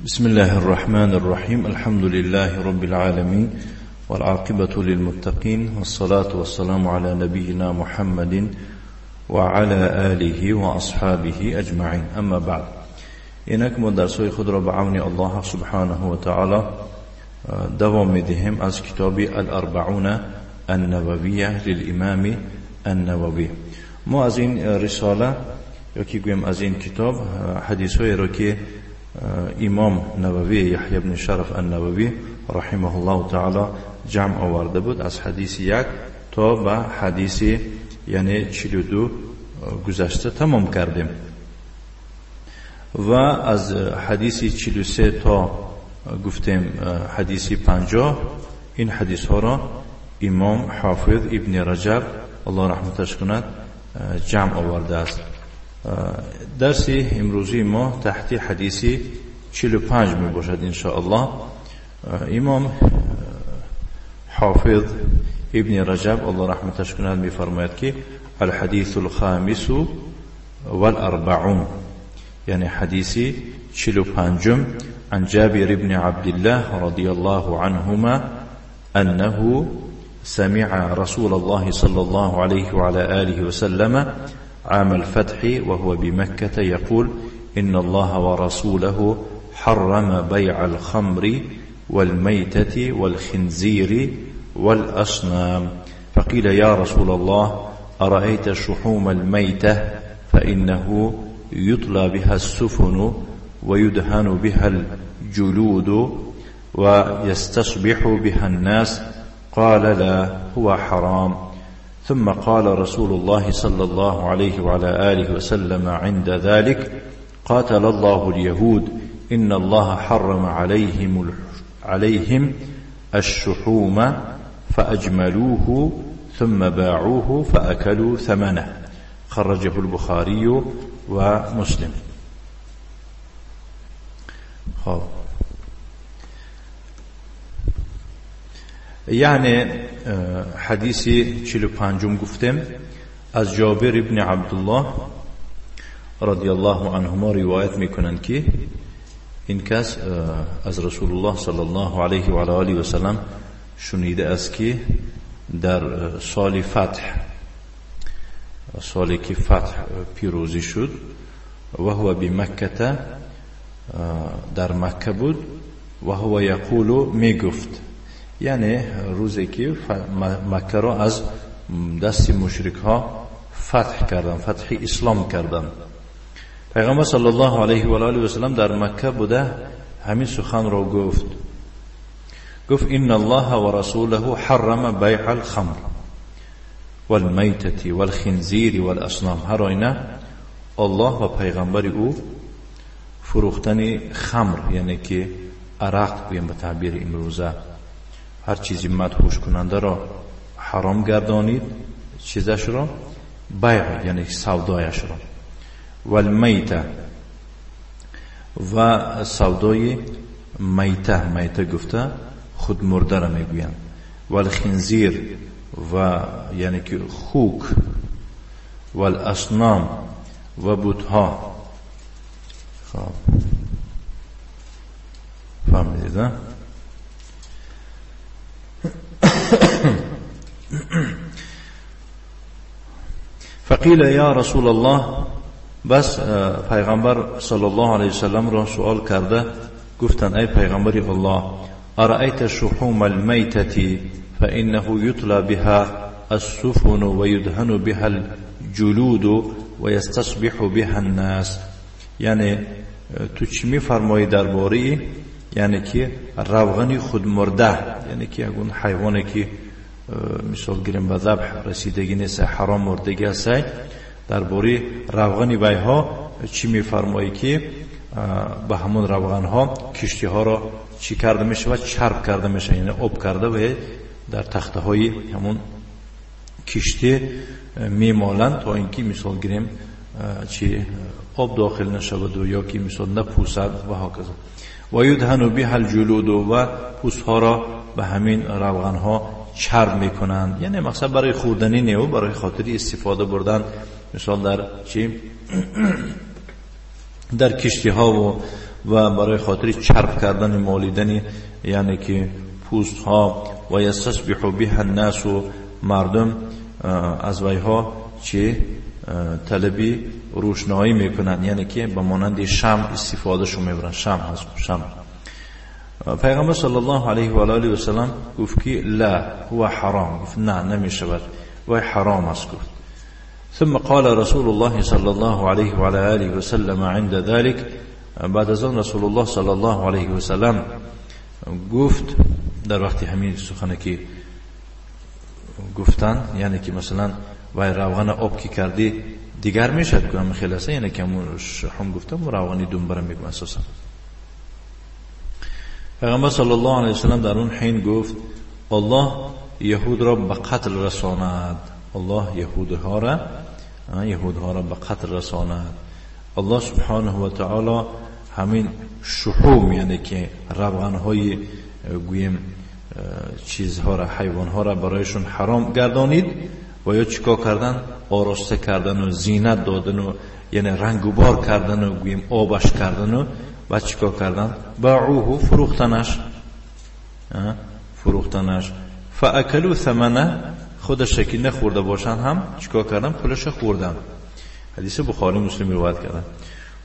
بسم الله الرحمن الرحيم. الحمد لله رب العالمين، والعاقبة للمتقين، والصلاة والسلام على نبينا محمد وعلى آله وأصحابه أجمعين. أما بعد، اینک ما درس‌های خود را به عون الله سبحانه و تعالی دوام می‌دهیم از کتاب الأربعون النوویه للإمام النووی. ما از این رساله یا که گویم از این کتاب حدیث‌هایی را که امام نووی یحیی بن شرف النووی رحمه الله تعالی جمع آورده بود، از حدیث 1 تا به حدیث یعنی 42 گذشته تمام کردیم و از حدیث 43 تا گفتیم حدیث 50، این حدیث ها را امام حافظ ابن رجب الله رحمتش کند جمع آورده است. درس امروزی ما تحت حدیث 45 می باشد ان شاء الله. امام حافظ ابن رجب الله رحمتش کند می فرماید که الحدیث الخامس والاربعون، یعنی حدیث 45، عن جابر بن عبد الله رضي الله عنهما أنه سمع رسول الله صلى الله عليه وعلى آله وسلم عام الفتح وهو بمكة يقول: إن الله ورسوله حرم بيع الخمر والميتة والخنزير والأصنام. فقيل: يا رسول الله، أرأيت شحوم الميتة فإنه يطلى بها السفن ويدهن بها الجلود ويستصبح بها الناس؟ قال: لا، هو حرام. ثم قال رسول الله صلى الله عليه وعلى آله وسلم عند ذلك: قاتل الله اليهود، إن الله حرم عليهم الشحوم فأجملوه ثم باعوه فأكلوا ثمنه. خرجه البخاري ومسلم. خب، یعنی حدیث 45 گفتم از جابر ابن عبدالله رضی الله عنهما روایت میکنند که این کس از رسول الله صلی الله علیه و آله و سلم شنیده است که در سال فتح، سالی که فتح پیروزی شد، و هو بمکه، در مکه بود، و هو یقول، میگفت، یعنی روزی که مکه را از دست مشرک ها فتح کردن، فتح اسلام کردن، پیغمبر صلی الله علیه و آله و سلم در مکه بوده همین سخن را گفت. گفت: ان الله و رسوله حرم بیع الخمر والمیتة والخنزیر والاصنام. هر آینه الله و پیغمبر او فروختن خمر، یعنی که عرق گویم به تعبیر امروزه، هر چیزی مدهوش کننده را حرام گردانید، چیزش را بیع، یعنی سودایش را، والمیته و سودای میته، میته گفته خود مرده را میگویند، والخنزیر و یعنی که خوک، والاصنام و بتها. خب فهمیدید؟ فقیل یا رسول الله، بس پیغمبر صلی الله علیه وسلم را سوال کرده گفتند: ای پیغمبر الله، ارأیت شحوم المیتة فإنه يطلى بها السفن ويدهن بها الجلود ويستصبح بها الناس. یعنی تو چی میفرمایی درباره یعنی که روغن خود مرده، یعنی که اون حیوانی که مثال گیریم به ذبح رسیدگی نیست، حرام مردگی هست، درباره روغن ویها چی میفرمایی که به همون روغن ها کشتی ها را چی کرده میشه و چرب کرده میشه، یعنی آب کرده و در تخته های همون کشتی میمالند تا اینکه مثال گیریم چی آب داخل نشود و یا که مثال نپوسد و هکذا. و یدهن بها الجلود، و پوست ها را به همین روغن ها چرب میکنند، یعنی مقصد برای خوردنی نه و برای خاطری استفاده بردن، مثال در چی در کشتی ها و و برای خاطر چرب کردن مالیدن یعنی که پوست ها و یستصبح بها الناس مردم از ویها چه طلبی روشنایی میکنن، یعنی که به مانند شمع استفاده شو میبرن. شمع هست شمع. پیغمبر صلی الله علیه و آله و سلم گفت که لا هو حرام، گفت نه نمیشود، وی حرام است گفت. ثم قال رسول الله صلی الله علیه و آله و سلم عند ذلك، بعد از آن رسول الله صلی الله علیه و سلم گفت در وقتی همین سخنه که گفتن، یعنی که مثلا وای روغن آب که کردی دیگر میشد که هم خلاصه، یعنی که هم گفتم روغنی دنبره میگم اساسا. پیغمبر صلی الله علیه و سلم در اون حین گفت الله یهود را به قتل رساند، الله یهودها را به قتل رساند. الله سبحانه و تعالی همین شحوم، یعنی که روغنهای گویم چیزها را، حیوانها را برایشون حرام گردانید و یا چیکار کردن؟ آراسته کردن و زینت دادن و یعنی رنگ و بار کردن و گویم آبش کردن و چیکار کردن؟ باعوه، فروختنش، فروختنش. فاکلوا ثمنه، خودش که نخورده باشن هم چیکار کردن؟ پولش خوردن. حدیث بخاری مسلم روایت کردن.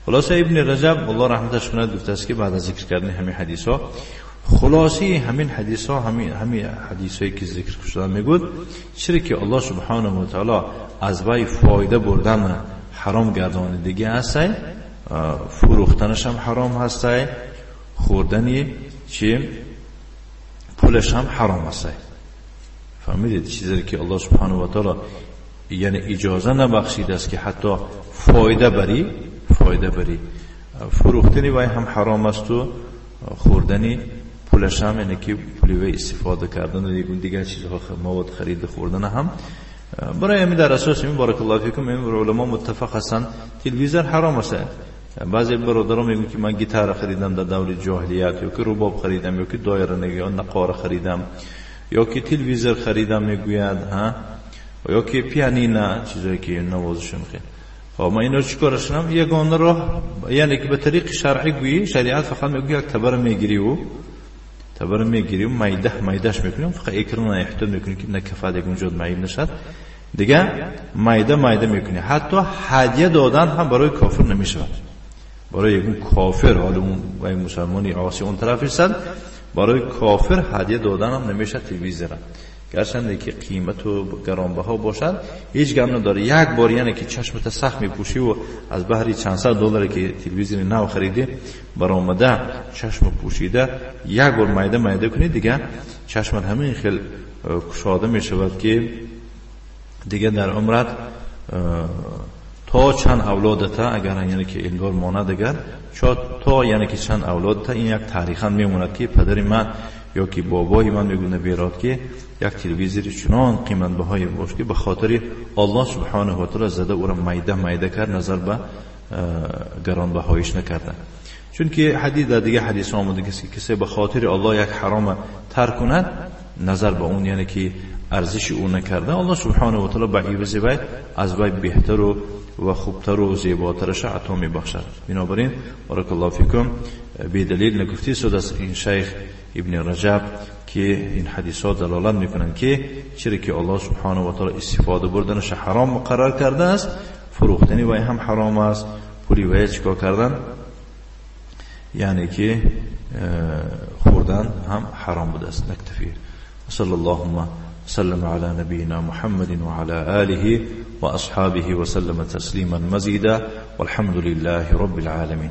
خلاصه ابن رجب الله رحمتش کند گفته است که بعد از ذکر کردن همین حدیث ها، خلاصه همین حدیث ها، همین حدیث هایی که ذکر شده میگود چرا که الله سبحانه و تعالی از وی فایده بردن حرام گردانیدگی هست، فروختنش هم حرام هست، خوردنی چی پولش هم حرام هست. فهمیدید؟ چیزی که الله سبحانه و تعالی یعنی اجازه نبخشید است که حتی فایده بری، فایده بری، فروختنی وی هم حرام است و خوردنی پولش هم، یعنی که پولی وی استفاده کردن و دیگر چیزها، مواد خرید خوردن هم. برای همین در اساس این بارک الله فیکم این علما متفق هستند تلویزیون حرام است. بعضی برادران میگن که من گیتار خریدم در دور جاهلیت، یا که رباب خریدم، یا که دایره یا نقاره خریدم، یا که تلویزیون خریدم میگوید ها، یا که پیانینا، چیزایی که نوازش میخواد. خب ما اینو چیکار کنم؟ یگانه راه یعنی که به طریق شرعی گویی شریعت فقط میگه یک تبر میگیری و تبر میگیری و میده میدهش میکنیم، فقط اکران احتیاط میکنیم که نکفاد یک اونجا معیب نشد دیگه، میده میده میکنی. حتی هدیه دادن هم برای کافر نمیشود، برای یک کافر، حالا اون و مسلمانی عاصی اون طرف است، برای کافر هدیه دادن هم نمیشه تلویزیون، گرچنده که قیمت و گرانبها باشد هیچ غم نداره. یک بار یعنی که چشمت سخت میپوشی و از بهری چند صد دلار که تلویزیون نو خریدی برآمده چشم پوشیده یک بار میده میده کنی دیگه چشمت همین خیلی کشاده میشود که دیگه در عمرت تا چند اولادت اگر یعنی که انگار مانه دیگر تا یعنی که چند اولادت این یک تاریخا میموند که پدر من یا که بابای من میگونه بیراد که یک تلویزیون چنان قیمت بهای باش که به خاطر الله سبحانه و تعالی زده او را میده میده کرد، نظر به گرانبهایش نکردن. چون که حدیث در دیگه حدیث آمده که کسی به خاطر الله یک حرام ترک کند نظر به اون یعنی که ارزش او نکرده، الله سبحانه و تعالی به عوض وی از وی بهتر و خوبتر و زیباترش عطا میبخشد. بنابراین بارک الله فیکم بی دلیل نگفتی سود از این شیخ ابن رجب که این حدیث ها دلالت میکنند که چرا که الله سبحانه و تعالی استفاده بردنش حرام مقرر کرده است، فروختنی وی هم حرام است، پولی وی چیکار کردن یعنی که خوردن هم حرام بوده است. نکتفی. صلی اللهم سلم على نبينا محمد وعلى آله وأصحابه وسلم تسليما مزيدا والحمد لله رب العالمين.